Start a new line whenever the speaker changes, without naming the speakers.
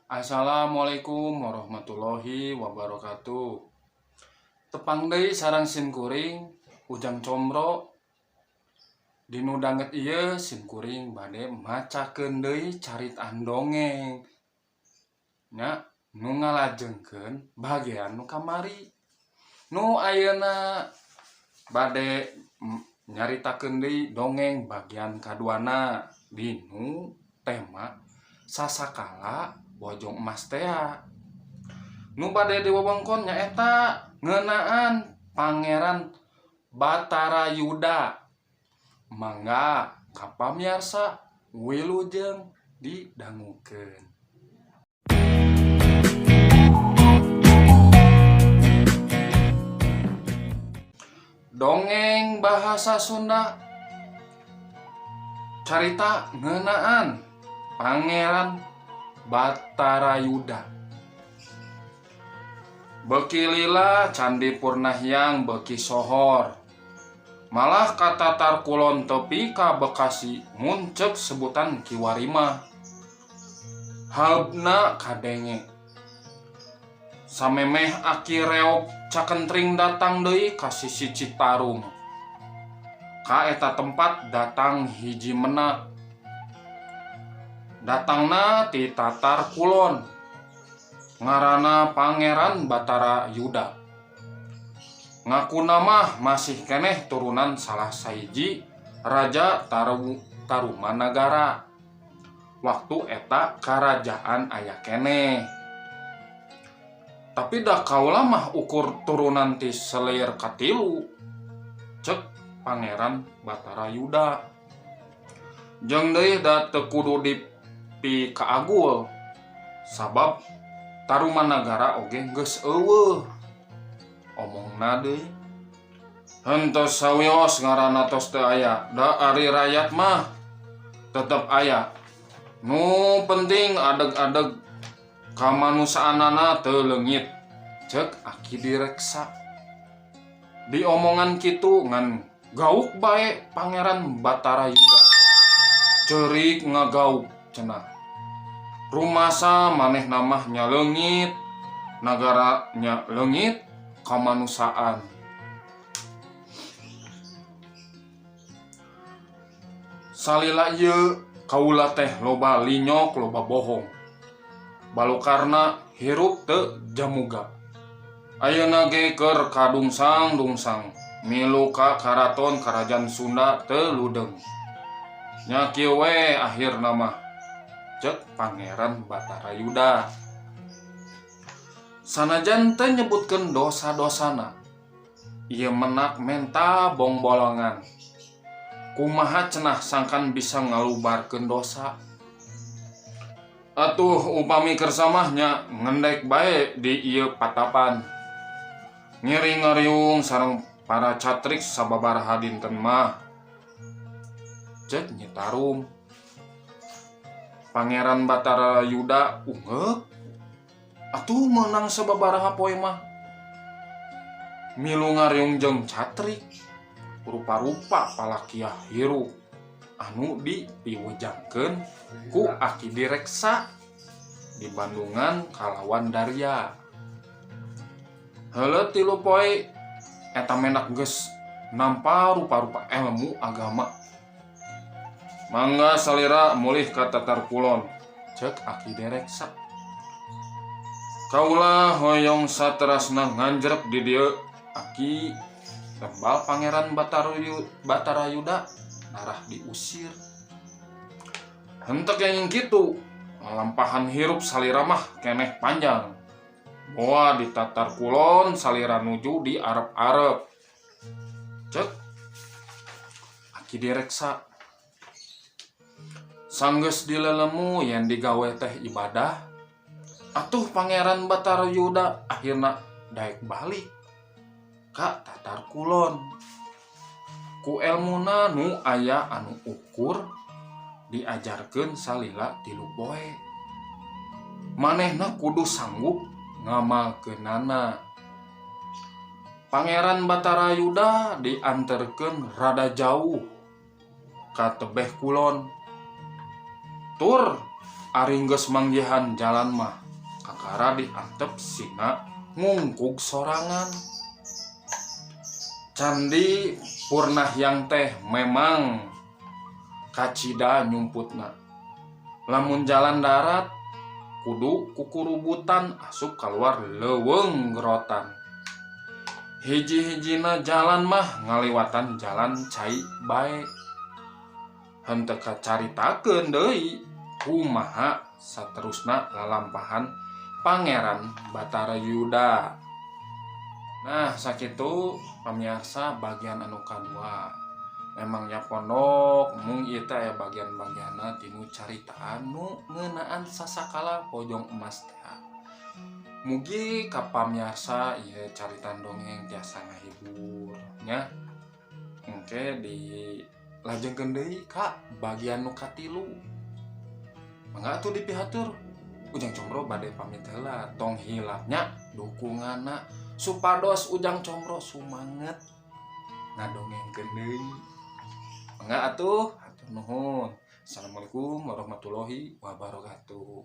Assalamualaikum warahmatullahi wabarakatuh. Tepang deui sareng sim kuring Ujang Combro. Dinu danget ieu sim kuring bade macakeun deui caritaan dongeng. Nya nu ngalajengkeun bagian nu kamari. Nu ayeuna bade nyaritakeun deui dongeng bagian kaduana dinu tema Sasakala Bojong Emas tea. Nu bade diwewengkon nyaeta ngeunaan Pangeran Batara Yuda. Mangga ka pamiarsa wilujeng didangukeun. Dongeng bahasa Sunda carita ngeunaan Pangeran Batara Yuda. Beuki lila Candi Purnahyang beuki sohor. Malah ka Tatar Kulon tepi ka Bekasi mun ceuk sebutan kiwari mah. Haeupna kadenge. Samemeh Aki Reog Cakentring datang deui ka sisi Citarum. Ka eta tempat datang hiji menak. Datangna ti Tatar Kulon. Ngaranna Pangeran Batara Yuda. Ngakuna mah masih keneh turunan salah sahiji raja Tarumanagara. Waktu eta karajaan aya keneh. Tapi da kaula mah ukur turunan ti selir katilu. Cek Pangeran Batara Yuda. Jeung deui da teu kudu dipikaagul. Sabab Tarumanagara oge geus eueuh. Omongna deui. Henteu sawios ngaranna tos teu aya, da ari rayat mah tetep aya. Nu penting adeg-adeg kamanusaanana teu leungit, ceuk Aki Direksa. Diomongan kitu ngan gauk bae Pangeran Batara Yuda. Ceurik ngagauk cenah. Rumasa manehna mah nya leungit, nagara nya leungit, kamanusiaan. Salila ieu kaula teh loba linyok loba bohong. Balukarna hirup teu jamuga. Ayeuna ge keur kadungsang-dungsang milu ka karaton Karajan Sunda teu ludeng. Nya kieu we akhirna mah, ceuk Pangeran Batara Yuda. Sanajan teu nyebutkeun dosa-dosana, ieu menak menta bongbolongan. Kumaha cenah sangkan bisa ngalubarkeun dosa. Atuh upami kersa mah nya ngendek bae di ieu patapan. Ngiring ngariung sareng para catrik sababaraha dinten mah. Ceuk Nyi Tarum. Pangeran Batara Yuda ungeuk. Atuh meunang sababaraha poe mah. Milu ngariung jeung catrik. Rupa-rupa palakiah hirup anu dipiwejangkeun ku Aki Direksa di Bandungan kalawan Darya. Heuleut tilu poe eta menak geus nampa rupa-rupa elmu agama. Mangga salira mulih ka Tatar Kulon, ceuk Aki Direksa. Kaula hoyong saterasna nganjrek di dieu Aki. Tembal Pangeran Batara Yuda narah diusir. Henteu kenging kitu, ngalampahan hirup salira mah keneh panjang. Moa di Tatar Kulon salira nuju di Arep-arep. Ceuk Aki Direksa. Sanggeus dilelemu yen digawe teh ibadah, atuh Pangeran Batara Yuda akhirna daek balik ka Tatar Kulon. Ku elmuna nu aya anu ukur diajarkeun salila tilu poe. Manehna kudu sanggup ngamalkeunana. Pangeran Batara Yuda dianterkeun rada jauh ka tebeh kulon. Tur ari geus manggihan jalan mah kakara diantep singa ngungkug sorangan. Candi Purnahyang teh memang kacida nyumputna. Lamun jalan darat kudu kukurubutan asup keluar leuweung gerotan. Hiji-hijina jalan mah ngaliwatan jalan cai bae. Henteu kacaritakeun deui kumaha saterusna lalampahan Pangeran Batara Yuda. Nah, sakitu pamiarsa bagian anu kadua. Memangnya pondok mung ieu teh aya bagian-bagianna tinu carita anu ngeunaan sasakala Pojong Emas teh. Mugi ka pamiarsa ieu carita dongeng tiasa ngahibur nya. Engke dilajengkeun deui ka bagian nu katilu. Mangga atuh dipihatur. Ujang Combro bade pamit heula, tong hilap nya dukunganna supados Ujang Combro sumanget ngadongengkeun deui. Mangga atuh, hatur nuhun. Assalamualaikum warahmatullahi wabarakatuh.